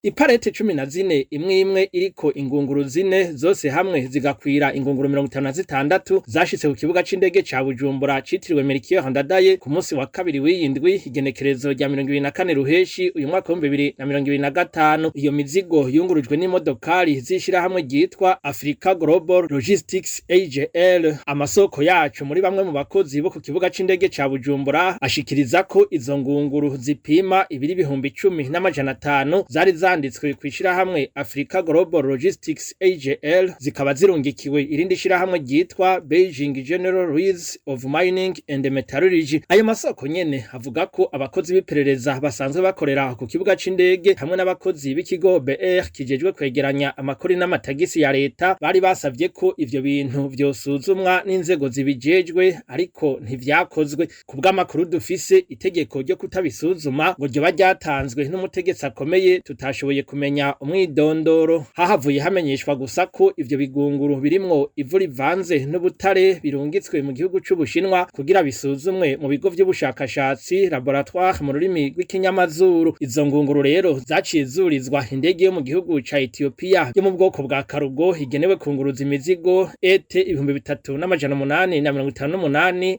Iparete 14, imwe imwe iriko ingunguru zine, zose hamwe zigakwira ingunguru 56, zashitse ku kibuga c'indege ca Bujumbura citiriwe Melchior Ndadaye ku munsi wa kabiri w'iyindwi, igenekerezo rya 24 Ruheshi uyu mwaka w'2025. Iyo mizigo yungurujwe n'imodokari z'ishirahamwe ryitwa Africa Global Logistics AGL. Amasoko yacu muri bamwe mu bakozi bo ku kibuga c'indege ca Bujumbura ashikiriza ko izo ngunguru zipima ibiri 10,500 zari zanditswe kw'ishirahamwe Africa Global Logistics AGL, zikaba zirungikiwe irindi shirahamwe ryitwa Beijing General Ruiz of Mining and Metallurgy. Ayo masoko nyene avuga ko abakozi b'iperereza basanzwe bakorera ku kibuga c'indege hamwe n'abakozi b'ikigo BR kijejwe kwegeranya amakori n'amatagisi ya leta bari basavye ko ivyo bintu vyosuzumwa n'inzego zibijejwe, ariko ntivyakozwe. Ku bw'amakuru dufise, itegeko ryo kutabisuzuma ngo ryoba ryatanzwe n'umutegetsi akomeye tutashoboye kumenya umwidondoro. Hahavuye hamenyeshwa gusa ko ivyo bigunguru birimwo ivu rivanze n'ubutare birungitswe mu gihugu c'Ubushinwa kugira bisuzumwe mu bigo vy'ubushakashatsi, laboratoire mu rurimi rw'ikinyamazuru. Izo ngunguru rero zaciye zurizwa indege yo mu gihugu ca Ethiopia yo mu bwoko bwa cargo igenewe kunguruza imizigo ET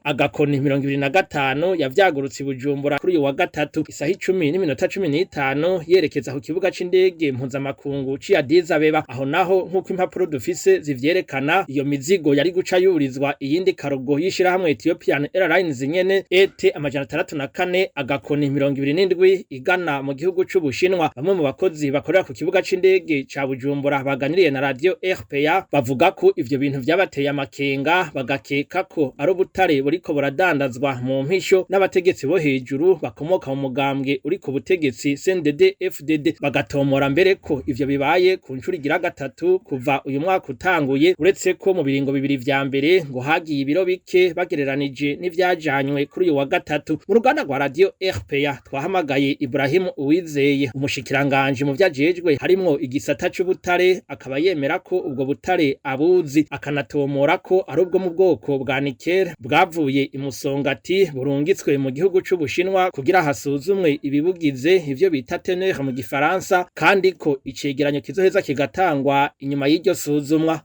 3858.25 yavyagurutse i Bujumbura kuri uyu wa gatatu isaha 10:15 yerekeza ku kibuga c'indege mpuzamakungu c'i Addis Abeba. Aho naho, nk'uko impapuro dufise zivyerekana, iyo mizigo yari guca yurizwa iyindi cargo y'ishirahamwe Ethiopian Airlines nyene ET 604.27 igana mu gihugu c'Ubushinwa. Bamwe mu bakozi bakorera ku kibuga c'indege ca Bujumbura baganiriye na radio RPA bavuga ko ivyo bintu vyabateye amakenga, bagakeka ko ari ubutare buriko buradandazwa mu mpisho n'abategetsi bo hejuru bakomoka mu mugambwe uri ku butegetsi CNDD FDD, bagatomora mbere ko ivyo bibaye ku ncuro igira gatatu kuva uyu mwaka utanguye, uretse ko mu biringo bibiri vya mbere ngo hagiye ibiro bike bagereranije n'ivyajanywe kuri uyu wa gatatu. Mu ruganda rwa radio RPA twahamagaye Ibrahim Uwizeye, umushikiranganje mu vyajejwe harimwo igisata c'ubutare, akaba yemera ko ubwo butare abuzi, akanatomora ko ari ubwo mu bwoko bwa nickel bwavuye imusongati burungitswe mu gihugu c'Ubushinwa kugira hasuzumwe ibibugize, ivyo bita teneur mu gifaransa, kandi ko icegeranyo kizoheza kigatangwa inyuma y'iryo suzumwa.